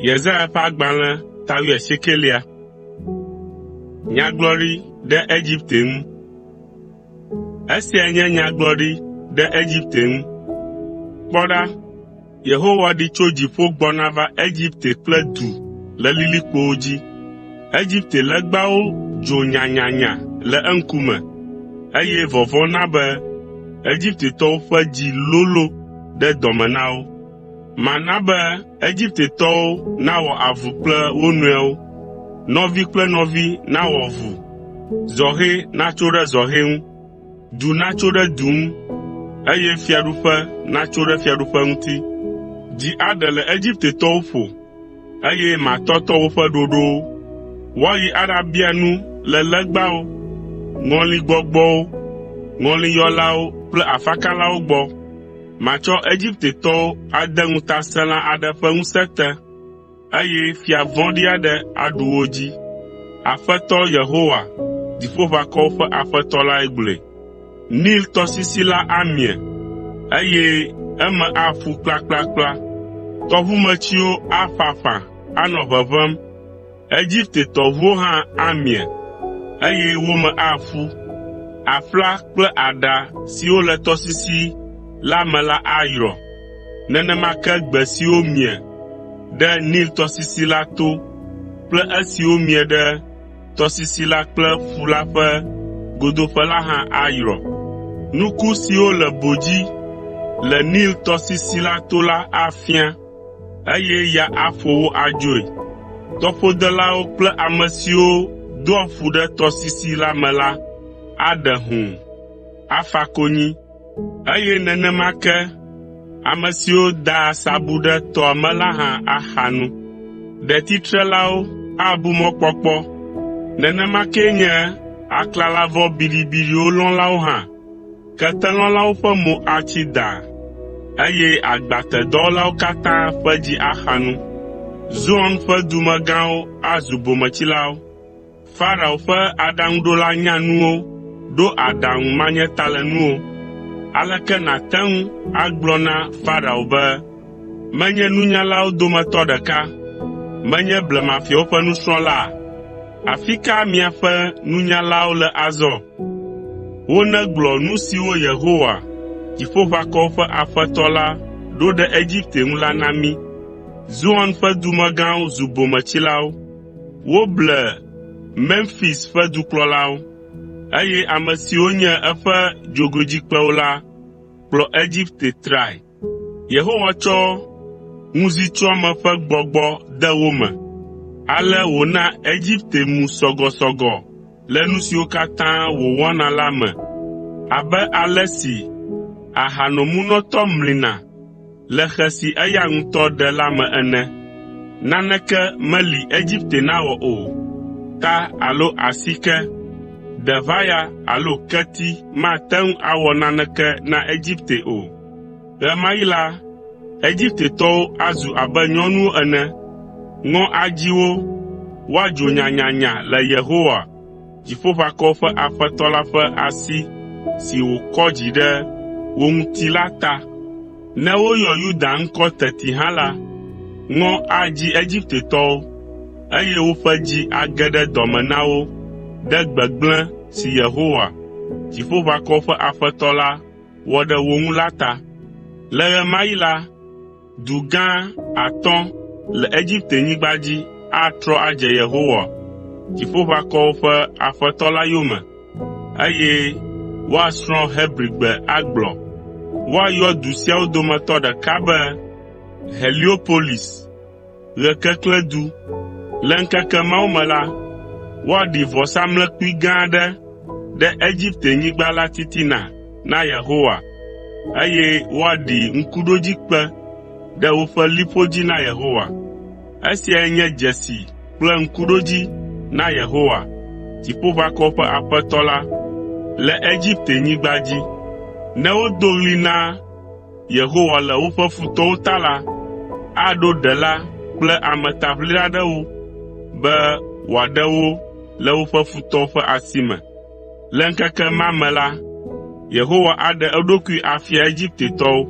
Yesaya ƒe agbalẽ ta wuiasiekelia. Nyagblɔɖi ɖe Egipte ŋu. Esiae nye nyagblɔɖi ɖe Egipte ŋu. Kpɔ ɖa, Yehowa ɖi tso dziƒo gbɔna va Egipte kple du le lilikpowo dzi. Egipte legbawo dzo nyanyanya le eŋkume, eye vɔvɔ̃ na be Egiptetɔwo ƒe dzi lolo ɖe dɔ me na wo. Mana be Egiptetɔwo nawɔ avu kple wo nɔewo, nɔvi kple nɔvi nawɔ avu, zɔhɛ natso ɖe zɔhɛ ŋu, du natso ɖe du ŋu, eye fiaɖuƒe natso ɖe fiaɖuƒe ŋuti. Dzi aɖe le Egiptetɔwo ƒo, eye matɔtɔ woƒe ɖoɖowo. Woayi aɖabia nu le legbawo, ŋɔligbɔgbɔwo, ŋɔliyɔlawo kple afakalawo gbɔ. Matsɔ Egiptetɔwo ade ŋutasẽla aɖe ƒe ŋusẽ te, eye fia vɔ̃ɖi aɖe aɖu wo dzi.” Aƒetɔ Yehowa, Dziƒoʋakɔwo ƒe Aƒetɔ lae gblɔe. Nil tɔsisi la amie, eye eme aƒu kplakplakpla. Tɔʋumetsiwo aƒaƒã anɔ ʋeʋẽm. Egipte tɔʋuwo hã amie, eye wo me aƒu. Aƒla kple aɖa siwo le tɔsisi la me la ayrɔ. Nenema ke gbe siwo mie ɖe Nil tɔsisi la to kple esiwo mie ɖe tɔsisi la kple ƒu la ƒe godoƒe la hã ayrɔ. Nuku siwo le bo dzi le Nil tɔsisi la to la afia, eye ya aƒo wo adzoe. Tɔƒodelawo kple ame siwo doa ƒu ɖe tɔsisi la me la aɖe hũu, afa konyi, eye nenema ke ame siwo daa asabu ɖe tɔa me la hã axa nu. Ɖetitrelawo abu mɔkpɔkpɔ, nenema kee nye aklalavɔ biɖibiɖiwo lɔ̃lawo hã. Ketelɔ̃lawo ƒe mo atsi dãa, eye agbatedɔwɔlawo katã ƒe dzi axa nu. Zoan ƒe dumegãwo azu bometsilawo. Farao ƒe aɖaŋuɖola nyanuwo ɖo aɖaŋu manyatalenuwo. Aleke nàte ŋu agblɔ na Farao be, “Menye nunyalawo dometɔ ɖeka, menye blemafiawo ƒe nusrɔ̃la?” Afi ka miaƒe nunyalawo le azɔ? Wonegblɔ nu siwo Yehowa, Dziƒoʋakɔwo ƒe Aƒetɔ la ɖo ɖe Egipte ŋu la na mí. Zoan ƒe dumegãwo zu bometsilawo. Woble Memfis ƒe dukplɔlawo, eye ame siwo nye eƒe dzogoedzikpewo la kplɔ Egipte trae. Yehowa tsɔ ŋuzitsɔame ƒe gbɔgbɔ de wo me, ale wòna Egipte mu sɔgɔsɔgɔ le nu siwo katã wòwɔna la me abe ale si ahanomunɔtɔ mlina le xe si eya ŋutɔ ɖe la me ene. Naneke meli Egipte nawɔ o, ta alo asike, deʋaya alo keti mate ŋu awɔ naneke na Egipte o. Ɣe ma ɣi la, Egiptetɔwo azu abe nyɔnuwo ene. Ŋɔ adzi wo woadzo nyanyanya le Yehowa, Dziƒoʋakɔwo ƒe Aƒetɔ la ƒe asi si wòkɔ dzi ɖe wo ŋuti la ta. Ne woyɔ Yuda ŋkɔ teti hã la, ŋɔ adzi Egiptetɔwo, eye woƒe dzi age ɖe dɔ me na wo ɖe gbegblẽ si Yehowa, Dziƒoʋakɔwo ƒe Aƒetɔ la wɔ ɖe wo ŋu la ta. Le ɣe ma ɣi la, du gã atɔ̃ le Egiptenyigba dzi atrɔ adze Yehowa, Dziƒoʋakɔwo ƒe Aƒetɔ la yome, eye woasrɔ̃ Hebrigbe agblɔ. Woayɔ du siawo dometɔ ɖeka be Heliopolis, Ɣekeklẽdu. Le ŋkeke mawo me la, woaɖi vɔsamlekpui gã aɖe ɖe Egiptenyigba la titina na Yehowa, eye woaɖi ŋkuɖodzikpe ɖe woƒe liƒo dzi na Yehowa. Esiae nye dzesi kple ŋkuɖodzi na Yehowa, Dziƒoʋakɔwo ƒe Aƒetɔ la, le Egiptenyigba dzi. Ne wodo ɣli na Yehowa le woƒe futɔwo ta la, aɖo ɖela kple ametaʋlila ɖe wo be wòaɖe wo le woƒe futɔwo ƒe asi me. Le ŋkeke ma me la, Yehowa aɖe eɖokui afia Egiptetɔwo.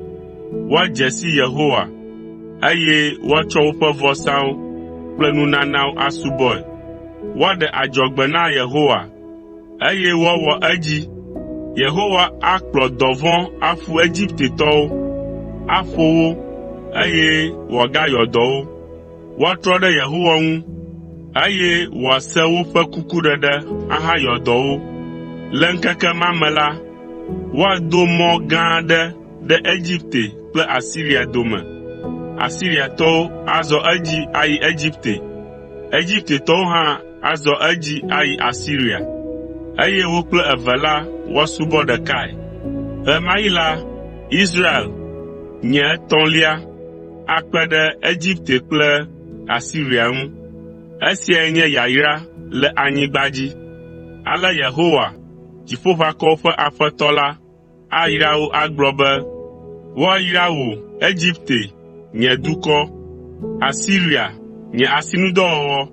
Woadze si Yehowa. eye woatsɔ woƒe vɔsawo kple nunanawo asubɔe. Woaɖe adzɔgbe na Yehowa, eye woawɔ edzi. Yehowa akplɔ dɔvɔ̃ aƒu Egiptetɔwo, aƒo wo, eye wòagayɔ dɔ wo. Woatrɔ ɖe Yehowa ŋu, eye wòase woƒe kukuɖeɖe ahayɔ dɔ wo. Le ŋkeke ma me la, woado mɔ gã aɖe ɖe Egipte kple Asiria dome. Asiriatɔwo azɔ edzi ayi Egipte, Egiptetɔwo hã azɔ edzi ayi Asiria, eye wo kple eve la woasubɔ ɖekae. Ɣe ma ɣi la, Israel, nye etɔ̃lia, akpe ɖe Egipte kple Asiria ŋu. Esiae nye yayra le anyigba dzi. Ale Yehowa, Dziƒoʋakɔwo ƒe Aƒetɔ la ayra wo agblɔ be, “Woayra wò Egipte, nye dukɔ, Asiria, nye asinudɔwɔwɔ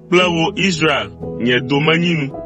kple wò Israel, nye domenyinu.”